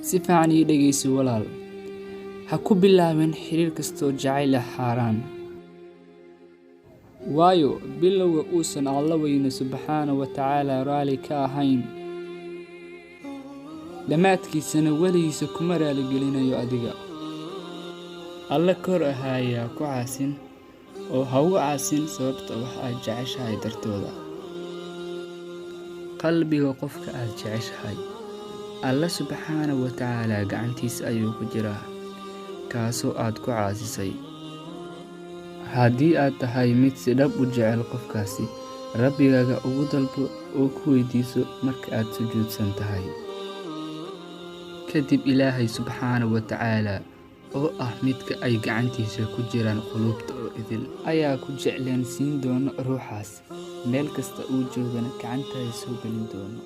Si fiican ii dhegeyso walaal. Ha ku bilaabin xiriir kastoo jacayl ah xaaraan. Waayo bilowga uusan Alla weyne subxaana wa tacaala raali ka ahayn, dhammaadkiisana weligiisa kuma raaligelinayo adiga. Alle kor ahaaya ha ku caasin oo ha ugu caasin sababta wax aad jeceshahay dartooda. Qalbiga qofka aad jeceshahay, Alle subxaana wa tacaala gacantiisa ayuu ku jiraa, kaasoo aad ku caasisay. Haddii aad tahay mid si dhab u jecel qofkaasi, Rabbigaaga ugu dalbo oo ku weydiiso marka aad sujuudsan tahay. Kadib Ilaahay subxaana wa tacaala oo ah midka ay gacantiisa ku jiraan quluubta oo idil, ayaa ku jeclaan siin doona ruuxaas, meel kasta uu joogana gacantaada soo gelin doono.